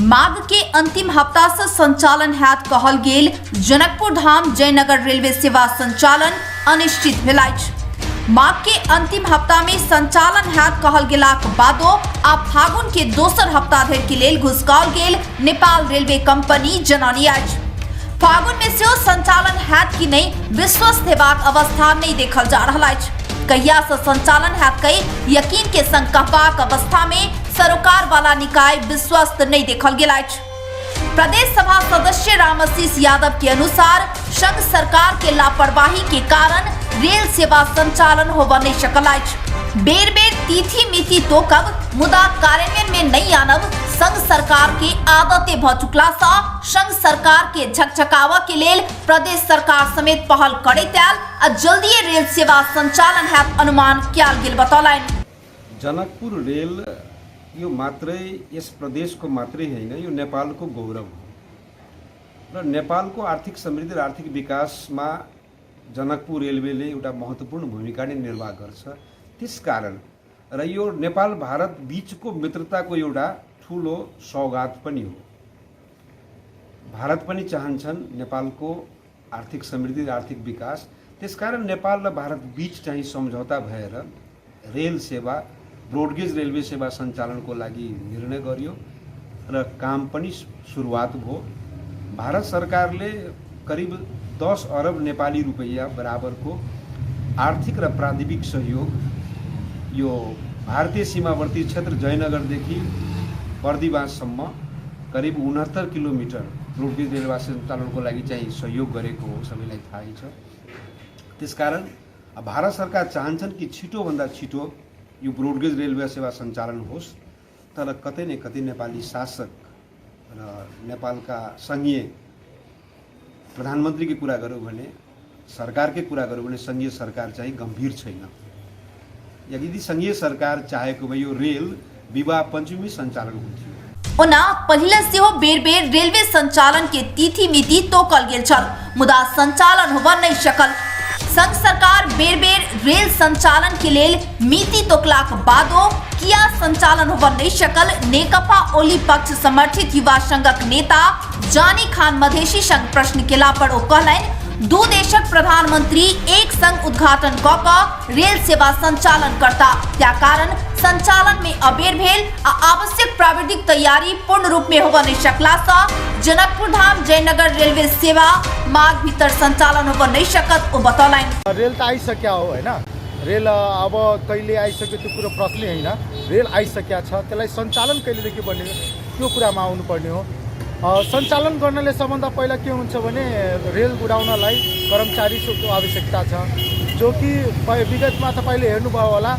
माघ के अंतिम हफ्ता से संचालन हैत कहल गेल जनकपुर धाम जयनगर रेलवे सेवा संचालन अनिश्चित भेल अछि। माघ के अंतिम हफ्ता में संचालन हैत कहल गेलाक बादो आब फागुन के दोसर हफ्ता धरि के लेल घुसकाओल गेल नेपाल रेलवे कंपनी जनौनी अछि। फागुन में सेहो संचालन हैत कि नहीं विश्वस्त हेबाक अवस्था नहीं देखल जा रहल अछि। कहिया से संचालन हैत कई यकीन के संग कहबाक अवस्था में सरोकार वाला निकाय विश्वस्त नहीं देखल गेल अछि। प्रदेश सभा सदस्य रामाशीष यादव के अनुसार संघ सरकार के लापरवाही के कारण रेल सेवा संचालन होबा नहीं सकल अछि। बेर बेर तिथि मिति तोकब मुदा कार्यान्वयन में नहीं आनब संघ सरकार के आदते भ चुकला सा संघ सरकार के झकझकावा के लेल प्रदेश सरकार समेत पहल करैत आयल आ जल्दी रेल सेवा संचालन हैत अनुमान कयल गेल बतौलनि। जनकपुर रेल यो मात्रै यस प्रदेशको मात्रै हैन, यो नेपालको गौरव हो र नेपालको आर्थिक समृद्धि र आर्थिक विकासमा जनकपुर रेलवेले एउटा महत्त्वपूर्ण भूमिका नै निर्वाह गर्छ। त्यसकारण र यो नेपाल भारत बीचको मित्रताको एउटा ठूलो सौगात पनि हो। भारत पनि चाहन्छन् नेपालको आर्थिक समृद्धि र आर्थिक विकास। त्यसकारण नेपाल र भारत बीच चाहिँ सम्झौता भएर रेल सेवा ब्रोडगेज रेलवे सेवा सञ्चालनको लागि निर्णय गरियो र काम पनि सुरुवात भयो। भारत सरकारले करिब 10 अरब नेपाली रुपैयाँ बराबरको आर्थिक र प्राविधिक सहयोग यो भारतीय सीमावर्ती क्षेत्र जयनगरदेखि बर्दिवाससम्म करिब 69 किलोमिटर ब्रोडगेज रेलवे सञ्चालनको लागि चाहिँ सहयोग गरेको हो, सबैलाई थाहै छ। त्यसकारण भारत सरकार चाहन्छन् कि छिटोभन्दा छिटो यो ब्रोडगेज रेलवे सेवा सञ्चालन होस्। तर कतै न कतै नेपाली शासक र नेपालका संघीय प्रधानमन्त्रीको कुरा गरौँ भने, सरकारकै कुरा गरौँ भने संघीय सरकार चाहिँ गम्भीर छैन। यदि संघीय सरकार चाहेको भए यो रेल विवाह पञ्चमी सञ्चालन हुन्थ्यो। ओना पहिले सेहो बेर बेर रेलवे संचालन के तिथि मिति तोकल गेल छल मुदा संचालन होबा नहीं सकल। संघ सरकार बेर बेर रेल संचालन के लेल मिति तोकलाक बादो किया संचालन होबा नहीं सकल। नेकपा ओली पक्ष समर्थित युवा संघक नेता जानी खान मधेसी संग प्रश्न केला पर ओ कहलनि दू देशक प्रधानमंत्री एक संग उद्घाटन क क रेल सेवा संचालन करता, त्या कारण संचालन में अबेर भेल आ आवश्यक प्राविधिक तैयारी पूर्ण रूप में होबा नहीं सकला सा जनकपुर धाम जयनगर रेलवे सेवा माघ भीतर संचालन होबा नहीं सकत ओ बतौलनि। रेल त आइसक्या हो हैन, रेल अब कहिले आइसक्यो त्यो कुरो प्रश्न हैन। रेल आइसक्या छ, त्यसलाई सञ्चालन कहिलेदेखि बन्ने त्यो कुरामा आउनु पर्ने हो। सञ्चालन गर्नले सबभन्दा पहिला के हुन्छ भने रेल गुडाउनलाई कर्मचारीको आवश्यकता छ, जो कि विगतमा तपाईले हेर्नुभयो होला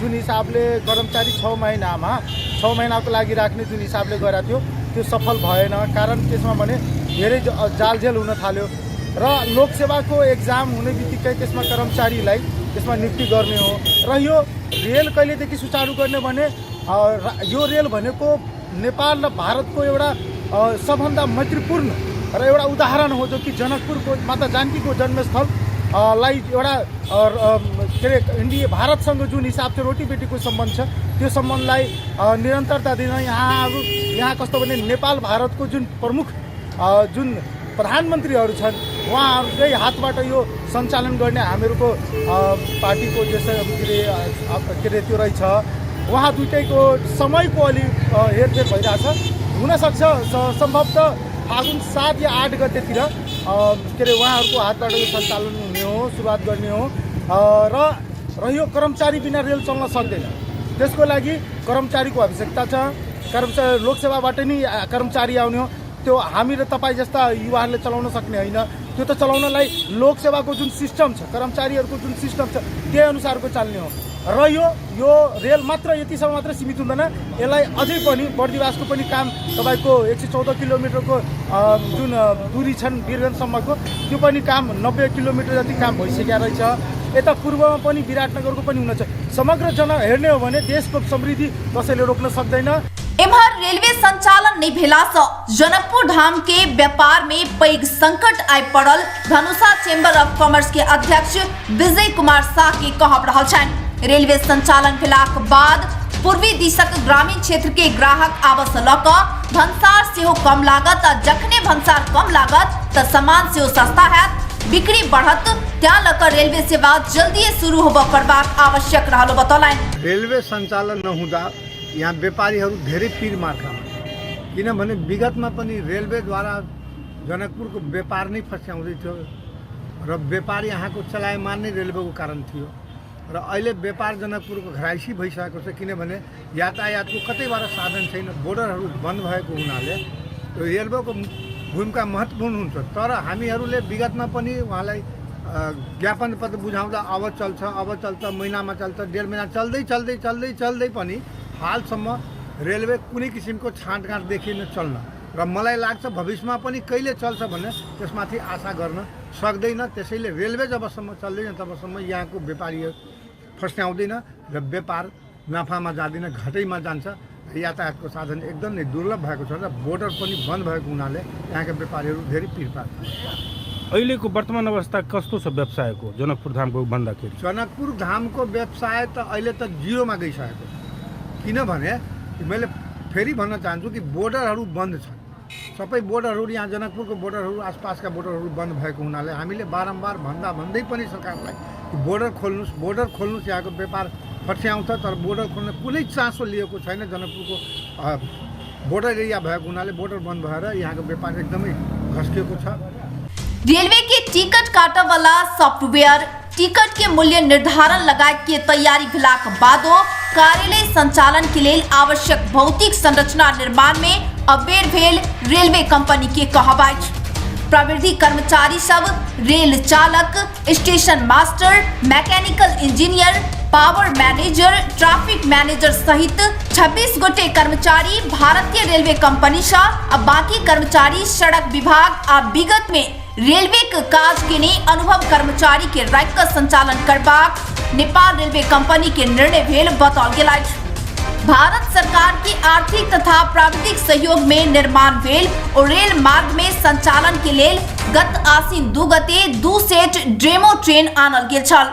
जुन हिसाबले कर्मचारी 6 महिनाको लागि राख्ने जुन हिसाबले गरेको थियो त्यो सफल भएन। कारण त्यसमा भने धेरै जालझेल हुन थाल्यो र लोकसेवाको एक्जाम हुने बित्तिकै त्यसमा कर्मचारीलाई त्यसमा नियुक्ति गर्ने हो र यो रेल कहिलेदेखि सुचारू गर्ने भने यो रेल भनेको नेपाल र भारतको एउटा सबभन्दा मैत्रीपूर्ण र एउटा उदाहरण हो, जो कि जनकपुरको माता जानकीको जन्मस्थल लाई एउटा के अरे इन्डिया भारतसँग जुन हिसाबले रोटी बेटीको सम्बन्ध छ त्यो सम्बन्धलाई निरन्तरता दिन यहाँ कस्तो भने नेपाल भारतको जुन प्रमुख जुन प्रधानमन्त्रीहरू छन् उहाँहरूकै हातबाट यो सञ्चालन गर्ने हामीहरूको पार्टीको के अरे त्यो रहेछ। उहाँ दुईटैको समयको अलि हेरफेर भइरहेछ। हुनसक्छ सम्भवतः फागुन 7 या 8 गतेतिर के अरे उहाँहरूको हातबाट यो सञ्चालन हुने हो, सुरुवात गर्ने हो र यो कर्मचारी बिना रेल चल्न सक्दैन। त्यसको लागि कर्मचारीको आवश्यकता छ। कर्मचारी लोकसेवाबाट नै कर्मचारी आउने हो, त्यो हामी र तपाईँ जस्ता युवाहरूले चलाउन सक्ने होइन। त्यो त चलाउनलाई लोकसेवाको जुन सिस्टम छ, कर्मचारीहरूको जुन सिस्टम छ त्यही अनुसारको चल्ने हो र यो रेल मात्र यतिसम्म मात्र सीमित हुँदैन। यसलाई अझै पनि बर्दिवासको पनि काम तपाईँको 114 किलोमिटरको जुन दूरी छन् वीरगञ्जसम्मको त्यो पनि काम 90 किलोमिटर जति काम भइसकेको रहेछ। यता पूर्वमा पनि विराटनगरको पनि हुनेछ। समग्र हेर्ने हो भने देशको समृद्धि कसैले रोक्न सक्दैन। एम्हर रेलवे संचालन नहीं भेला से जनकपुर धाम के व्यापार में पैघ संकट आइ पड़ल धनुषा चेम्बर ऑफ कॉमर्स के अध्यक्ष विजय कुमार शाह के कहब रहल छनि। रेलवे संचालन भेलाक बाद पूर्वी दिशक ग्रामीण क्षेत्र के ग्राहक आवास लक भन्सार सेहो कम लागत आ जखने भन्सार कम लागत त सामान सेहो सस्ता हैत बिक्री बढ़त त्या लक रेलवे सेवा जल्दी शुरू होब करबाक आवश्यक रहलो बतौलनि। रेलवे सञ्चालन नहुँदा यहाँ व्यापारीहरू धेरै पीर मार्कामा, किनभने विगतमा पनि रेलवेद्वारा जनकपुरको व्यापार नै फस्याउँदै थियो र व्यापार यहाँको चलायमान नै रेलवेको कारण थियो र अहिले व्यापार जनकपुरको घराइसी भइसकेको छ, किनभने यातायातको कतैबाट साधन छैन। बोर्डरहरू बन्द भएको हुनाले रेलवेको भूमिका महत्त्वपूर्ण हुन्छ। तर हामीहरूले विगतमा पनि उहाँलाई ज्ञापन पत्र बुझाउँदा अब चल्छ महिनामा चल्छ, 1.5 महिना चल्दै पनि हालसम्म रेलवे कुनै किसिमको छाँटकाँट देखिन चल्न र मलाई लाग्छ भविष्यमा पनि कहिले चल्छ भन्ने त्यसमाथि आशा गर्न सक्दैन। त्यसैले रेलवे जबसम्म चल्दैन तबसम्म यहाँको व्यापारीहरू फस्याउँदैन र व्यापार नाफामा जाँदैन, घाटैमा जान्छ। यातायातको साधन एकदम नै दुर्लभ भएको छ र बोर्डर पनि बन्द भएको हुनाले यहाँका व्यापारीहरू धेरै पीर पार्छन्। अहिलेको वर्तमान अवस्था कस्तो छ व्यवसायको जनकपुर धामको भन्दाखेरि? जनकपुर धामको व्यवसाय त अहिले त जिरोमा गइसकेको छ, किनभने मैले फेरि भन्न चाहन्छु कि बोर्डरहरू बन्द छन्। सबै बोर्डरहरू यहाँ जनकपुरको बोर्डरहरू आसपासका बोर्डरहरू बन्द भएको हुनाले हामीले बारम्बार भन्दै पनि सरकारलाई बोर्डर खोल्नुहोस्, यहाँको व्यापार फस्याउँछ। तर बोर्डर खोल्न कुनै चासो लिएको छैन। जनकपुरको बोर्डर एरिया भएको हुनाले बोर्डर बन्द भएर यहाँको व्यापार एकदमै घस्किएको छ। रेलवे के टिकट काटे वाला सॉफ्टवेयर टिकट के मूल्य निर्धारण लगायत के तैयारी भेलाक बादो कार्यालय संचालन के लिए आवश्यक भौतिक संरचना निर्माण में अबेर भेल रेलवे कंपनी के कहबाइच। प्रविधि कर्मचारी सब रेल चालक, station master, mechanical engineer, power manager, traffic manager सहित 26 गोटे कर्मचारी भारतीय रेलवे कंपनी से अब बाकी कर्मचारी सड़क विभाग आ विगत में रेलवे के काज के ने अनुभव कर्मचारी के राख संचालन करबाक नेपाल रेलवे कंपनी के निर्णय भेल बताओल गेल। भारत सरकार की आर्थिक तथा प्राविधिक सहयोग में निर्माण भेल और रेल मार्ग में संचालन के लिए गत आसिन 2 गते 2 सेट डेमो ट्रेन आनल गेल छल।